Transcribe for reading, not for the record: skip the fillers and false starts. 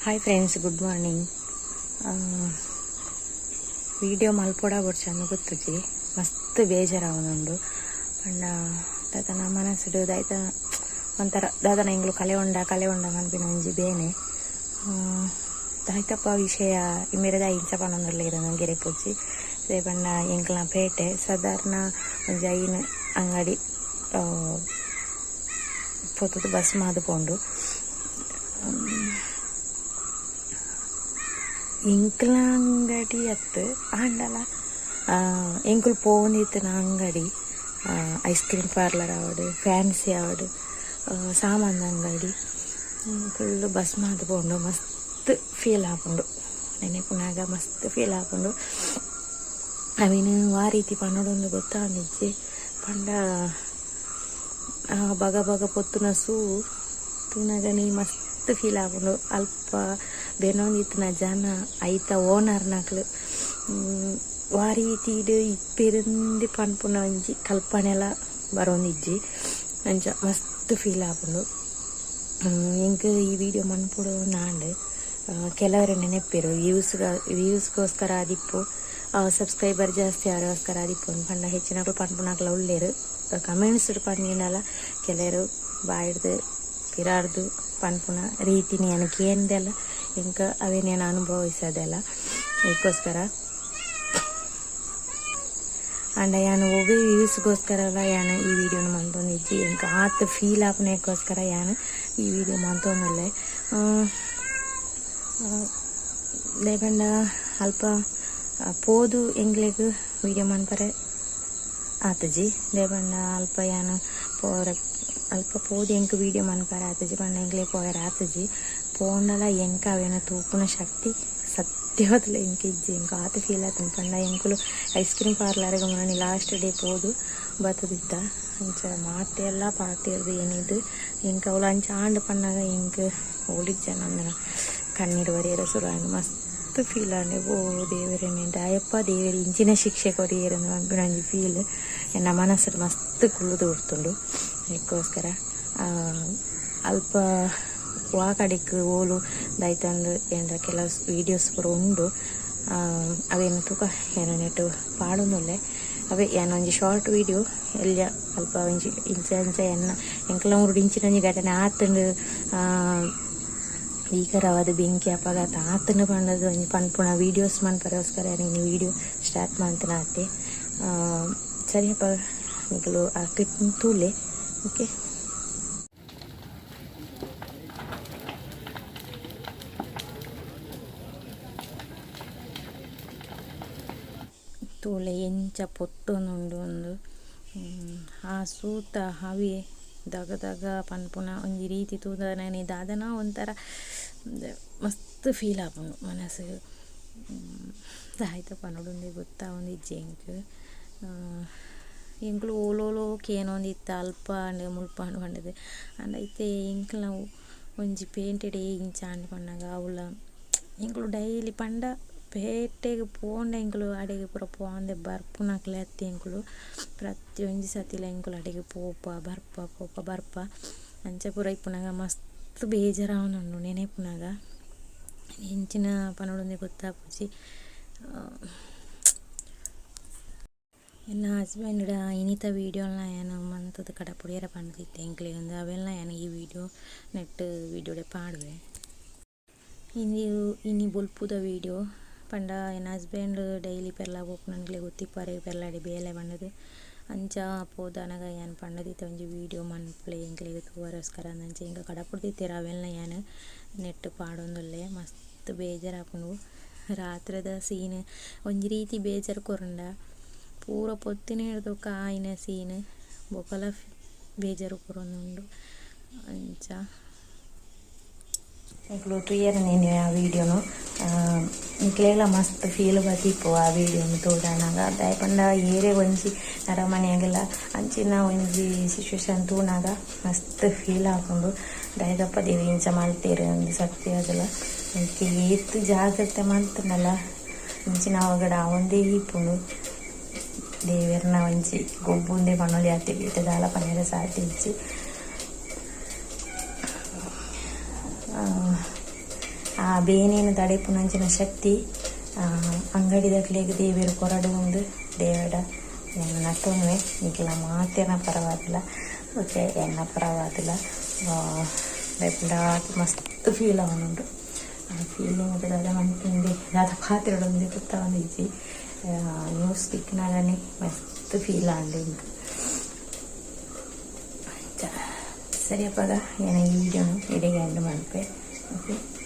Hi friends, good morning. Video ಮಲ್ಪೊಡ ಬೊಡ್ಚಂದ್ ಗೊತ್ತುಜಿ, ಮಸ್ತ್ ಬೇಜಾರಾವೊಂದುಂಡು. ಪಂಡ ದಾದನ ಮನಸ್ಸುಡು ದಾಯ್ತ ಒಂಥರ ದಾದನ ಎಂಕ್ಲು ಕಲೆ ಉಂಡ ಕಲೆ ಉಂಡ ಪನ್ಪಿನ ಒಂಜಿ ಬೇನೆ. ದಾಯ್ತಪ್ಪ ವಿಷಯ ಇಂಬೆರೆದ ಇಂಚ ಪನೊಂದುಲ್ಲೆರ್ ಗೆರೆಪುಜಿ. ದಾಯೆ ಪಂಡ ಎಂಕ್ಲ್ನ ಪೇಟೆ ಸಾಧಾರಣ ಒಂಜಿ 5 ಅಂಗಡಿ ಪೊತುದು ಬಸ್ ಮಾದ್ ಪೋಂಡು. ಎಂಕ್ಲ ಅಂಗಡಿ ಅತ್ತ್ ಆಂಡಲ ಎಂಕುಲು ಪೋವೊಂದಿತ್ತಿನ ಅಂಗಡಿ ಐಸ್ ಕ್ರೀಮ್ ಪಾರ್ಲರ್ ಆವಡ್, ಫ್ಯಾನ್ಸಿ ಆವಡ್, ಸಾಮಾನ್ ಅಂಗಡಿ ಫುಲ್ಲು ಬಸ್ ಮಾತ ಪೋಂಡು. ಮಸ್ತ್ ಫೀಲ್ ಆಪುಂಡು ನೆನೆಪುನಗ, ಮಸ್ತ್ ಫೀಲ್ ಆಪುಂಡು. ಅವೆನ್ ವಾ ರೀತಿ ಪನೊಡೊಂದು ಗೊತ್ತಾಂದಿಜ್ಜಿ. ಪಂಡ ಬಗ ಬಗ ಪೊತ್ತುನ ಸೂ ತೂನಗನೆ ಮಸ್ತ್ ಫೀಲ್ ಆಪುಂಡು. ಅಲ್ಪ ಬೆನೊಂದಿತ್ತಿನ ಜನ, ಐತ ಓನರ್ನಕ್ಲು ವಾ ರೀತಿಡ್ ಇಪ್ಪೆರಿಂದ್ ಪನ್ಪುನ ಒಂಜಿ ಕಲ್ಪನೆಲ ಬರೊಂದಿಜ್ಜಿ. ಅಂಚ ಮಸ್ತ್ ಫೀಲ್ ಆಪುಂಡು. ಎಂಕ್ ಈ ವಿಡಿಯೋ ಮನ್ಪೊಡು ಆಂಡ್. ಕೆಲವೆರ್ ನೆನೆಪೆರ್ ವ್ಯೂಸ್ ವ್ಯೂಸ್ಗೋಸ್ಕರ ಆದಿಪ್ಪು, ಸಬ್ಸ್ಕ್ರೈಬರ್ ಜಾಸ್ತಿ ಆರೋಸ್ಕರ ಆದಿಪ್ಪು ಪಂಡ ಹೆಚ್ಚಿನಕುಲು ಪನ್ಪುನಕ್ಲ ಉಲ್ಲೆರ್. ಕಮೆಂಟ್ಸ್ ಪಂಡಿಂಡಲ ಕೆಲವೆರ್ ಬಾಯಿಡ್ದ್ ಪಿರಾರ್ದ್ ಪನ್ಪುನ ರೀತಿನಿ ಯಾನ್ ಕೇಂದೆಲ, ಎಂಕ್ ಅವೆನ್ ಯಾನ್ ಅನುಭವಿಸದೆಲ ಐಕೋಸ್ಕರ. ಆಂಡ ಯಾನ್ ಒವ್ವೆ ವ್ಯೂಸ್ಗೋಸ್ಕರಲ ಯಾನ್ ಈ ವಿಡಿಯೋನು ಮಂತೊಂದಿಜ್ಜಿ. ಎಂಕ್ ಆತ್ ಫೀಲ್ ಆಪುನಕ್ಕೋಸ್ಕರ ಯಾನ್ ಈ ವಿಡಿಯೋ ಮಂತೊಂದುಲ್ಲೆ. ದಾಯೆ ಪಂಡ ಅಲ್ಪ ಪೋದು ಎಂಕ್ಲೆಗ್ ವಿಡಿಯೋ ಮನ್ಪರೆ ಆತುಜಿ. ದಾಯೆ ಪಂಡ ಅಲ್ಪ ಯಾನ್ ಪೋರೆ ಅಲ್ಪ ಪೋದು ಎಂಕ್ ವಿಡಿಯೋ ಮನ್ಪರೆ ಆತುಜಿ. ಪಂಡ ಎಂಕ್ಲೆಗ್ ಪೋಯೆರೆ ಆತುಜಿ. ಪೋಂಡಲ ಎಂಕ್ ಅವೆನ್ ತೂಪುನ ಶಕ್ತಿ ಸತ್ಯವಾದ್ಲ ಎಂಕ್ ಇಜ್ಜಿ. ಎಂಕ್ ಆತ್ ಫೀಲ್ ಆತುಂಡು. ಪಂಡ ಎಂಕುಲು ಐಸ್ ಕ್ರೀಮ್ ಪಾರ್ಲರ್ಗ್ ಮೊನ್ನೆ ಲಾಸ್ಟ್ ಡೇ ಪೋದು ಬತ್ತುದಿತ್ತ. ಅಂಚ ಮಾತೆಲ್ಲ ಪಾತೆರ್ದ್ ಏನಿದ್ ಎಂಕ್ ಅವ್ಲು ಅಂಚ ಆಂಡ್ ಪನ್ನಗ ಎಂಕ್ ಓಲಿಜ್ಜ ಕಣ್ಣೀರ್ ಬರಿಯೆರೆ ಸುರು ಆಂಡ್. ಮಸ್ತ್ ಫೀಲ್ ಆಂಡ್. ಓ ದೇವೆರೆನೆ ದಾಯಪ್ಪ ದೇವೆರ್ ಇಂಚಿನ ಶಿಕ್ಷೆ ಕೊರಿಯೆರ್ ಪನ್ಪಿನ ಒಂಜಿ ಫೀಲ್ ಎನ್ನ ಮನಸ್ಸುಡು ಮಸ್ತ್ ಕುಲ್ಲುದು ಬುಡ್ತುಂಡು. ಐಕೋಸ್ಕರ ಅಲ್ಪ ವಾ ಕಡೆಕ್ ಓಲು ದಾಯ್ತಂದ್ ಎಂಡ ಕೆಲವು ವೀಡಿಯೋಸ್ ಪೂರ ಉಂಡು. ಅವೆನ್ ತೂಕ ಯಾನ್ ನೆಟ್ ಪಾಡೊಂದುಲ್ಲೆ. ಅವೆ ಯಾನ್ ಒಂಜಿ ಶಾರ್ಟ್ ವೀಡಿಯೋ ಎಲ್ಯ ಅಲ್ಪ ಒಂಜಿ ಇಂಚ ಇಂಚ ಎನ್ನ ಎಂಕ್ಲ ಊರುಡು ಇಂಚಿನ ಒಂಜಿ ಘಟನೆ ಆತ್ಂಡ್, ಭೀಕರವಾದ ಬೆಂಕಿ ಅಪಘಾತ ಆತ್ಂಡ್ ಪಂಡದ್ ಒಂಜಿ ಪನ್ಪುನ ವೀಡಿಯೋಸ್ ಮನ್ಪರೆಗೋಸ್ಕರ ಯಾನ್ ಇನಿ ವೀಡಿಯೋ ಸ್ಟಾರ್ಟ್ ಮಂತಿನ ಆತೆ. ಸರಿಯಪ್ಪ, ನಿಕುಲು ಆ ಕ್ಲಿಪ್ ತೂಲೆ. ಓಕೆ. ತೂಲೆ ಎಂಚ ಪೊತ್ತೊಂದುಂಡು ಉಂದು. ಆ ಸೂತ ಹವೆ ದಗ ದಗ ಪನ್ಪುನ ಒಂಜಿ ರೀತಿ ತೂದನನೆ ದಾದನ ಒಂಥರ ಮಸ್ತ್ ಫೀಲ್ ಆಪುಂಡು ಮನಸ್ಸುಗು. ದಾಯ್ತ ಪನೊಡುಂದೇ ಗೊತ್ತಾವೊಂದಿಜ್ಜಿ ಎಂಕ್. ಎಂಕುಲು ಓಲೋಲೋ ಕೇನೊಂದಿತ್ತ ಅಲ್ಪ ಆಂಡ್ ಮುಲ್ಪ ಆಂಡ್ ಪಂಡುದು. ಆಂಡ ಇತ್ತೆ ಎಂಕಲ್ನ ಒಂಜಿ ಪೇಂಟೆಡೇ ಇಂಚ ಆಂಡ್ ಪನ್ನಗ ಅವ್ಲ ಎಂಕುಲು ಡೈಲಿ ಪಂಡ ಪೇಟೆಗ್ ಪೋಂಡ ಎಂಕುಲು ಅಡೆಗ್ ಪೂರ ಪೋವಂದೆ ಬರ್ಪುನಕ್ಲೆ ಅತ್ತ್ ಎಂಕುಲು. ಪ್ರತಿಯೊಂಜಿ ಸರ್ತಿಲ ಎಂಕುಲು ಅಡೆಗ್ ಪೋಪ ಬರ್ಪ ಪೋಪ ಬರ್ಪ ಅಂಚ ಪೂರ ಇಪ್ಪುನಗ ಮಸ್ತ್ ಬೇಜಾರಾವೊಂದುಂಡು ನೆನೆಪುನಗ. ಎಂಚಿನ ಪನೊಡುಂದೇ ಗೊತ್ತಾಪುಜಿ. ಎನ್ನ ಹಸ್ಬೆಂಡ್ ಇನಿತ ವೀಡಿಯೋಲ ಯಾನ್ ಮಂತುದು ಕಡಪುಡಿಯೆರೆ ಪಂಡಿತ್ತೆ ಎಂಕ್ಲೆಗ್. ಅವೆನ್ಲ ಯಾನ್ ಈ ವೀಡಿಯೋ ನೆಟ್ ವೀಡಿಯೋಡೆ ಪಾಡುವೆ. ಇನಿ ಬೊಲ್ಪುದ ವೀಡಿಯೋ ಪಂಡ ಎನ್ನ ಹಸ್ಬೆಂಡ್ ಡೈಲಿ ಪೆರ್ಲ ಪೋಪುನ ಎಂಕ್ಲೆಗ್ ಗೊತ್ತಿಪ್ಪರೆ ಪೆರ್ಲಾಡೆ ಬೇಲೆ ಪಂಡುದು. ಅಂಚ ಪೋದಾನಗ ಯಾನ್ ಪಂಡದಿತ್ತೆ ಒಂಜಿ ವೀಡಿಯೋ ಮನ್ಪುಲೆ ಎಂಕ್ಲೆಗ್ ತೂವರೆಗೋಸ್ಕರ ಅಂಚ ಎಂಕ್ ಕಡಪುಡ್ದಿತ್ತೆರ್. ಅವೆನ್ಲ ಯಾನ್ ನೆಟ್ ಪಾಡೊಂದುಲ್ಲೆ. ಮಸ್ತ್ ಬೇಜಾರಾಪುಂಡು ರಾತ್ರೆದ ಸೀನ್ ಒಂಜಿ ರೀತಿ ಬೇಜಾರ್ ಕೊರುಂಡ ಪೂರ ಪೊತ್ತಿನೆಡ್ದ್ ಆಯಿನ ಸೀನ್ ಬೊಕಲ ಬೇಜಾರ್ ಕೊರೊಂದುಂಡು ಅಂಚ. ಎಂಕುಲು ತೂಯೆರೆ ಆ ವೀಡಿಯೋನು ನಿಕ್ಲೆಗ್ಲ ಮಸ್ತ್ ಫೀಲ್ ಬತ್ತಿಪ್ಪು ಆ ವೀಡಿಯೋನು ತೂದಾನಗ. ದಾಯೆ ಪಂಡ ಏರೆ ಒಂಜಿ ನರಮನಿಯಾಗಲ ಅಂಚಿನ ಒಂಜಿ ಸಿಚುವೇಶನ್ ತೂನಗ ಮಸ್ತ್ ಫೀಲ್ ಆಪುಂಡು. ದಾಯೆಗಪ್ಪ ದೇವೆರ್ ಇಂಚ ಮಲ್ತೆರ್ ಅಂದ್ ಸತ್ಯವಾದ್ಲ ಎಂಕ್ ಏತ್ ಜಾಗ್ರತೆ ಮಲ್ತ್ಂಡಲ ಇಂಚಿನ ಅವಘಡ ಆವೊಂದೇ ಇಪ್ಪುಂಡು. ದೇವೆರ್ನ ಒಂಜಿ ಗೊಬ್ಬುಂದೇ ಪನೊಲಿ ಅತೆ ಬೇತೆ ದಾಲ ಪನೆರೆ ಸಾಧ್ಯ ಇಜ್ಜಿ. ಆ ಆ ಬೇನೆನ್ ತಡೆಪುನಂಚಿನ ಶಕ್ತಿ ಅಂಗಡಿದಕ್ಲೆಗ್ ದೇವೆರ್ ಕೊರಡ್ ಉಂದು ದೇವೆಡ ಯಾನ್ ನಟ್ಟೊನುವೆ. ನಿಕ್ಲ ಮಾತೆರ್ನ ಪರವಾದ್ಲ ಓಕೆ ಎನ್ನ ಪರವಾದ್ಲ. ದಾಯೆ ಆತ್ ಮಸ್ತ್ ಫೀಲ್ ಆವೊಂದುಂಡು. ಆ ಫೀಲಿಂಗ್ ದಾದ ಮನ್ಪುಂದೆ, ದಾದ ಪಾತೆರೊಡೊಂದು ಗೊತ್ತಾವೊಂದಿಜ್ಜಿ. ನ್ಯೂಸ್ ತಿಕ್ಕಿನಾಗನೆ ಮಸ್ತ್ ಫೀಲ್ ಆಂಡ್ ಎಂಕ್. ಅಂಚ ಸರಿ ಅಪಗ, ಯಾನ್ ಈ ವಿಡಿಯೋನು ಇಡೆಗೆ ಎಂಡ್ ಮನ್ಪೆ. ಓಕೆ.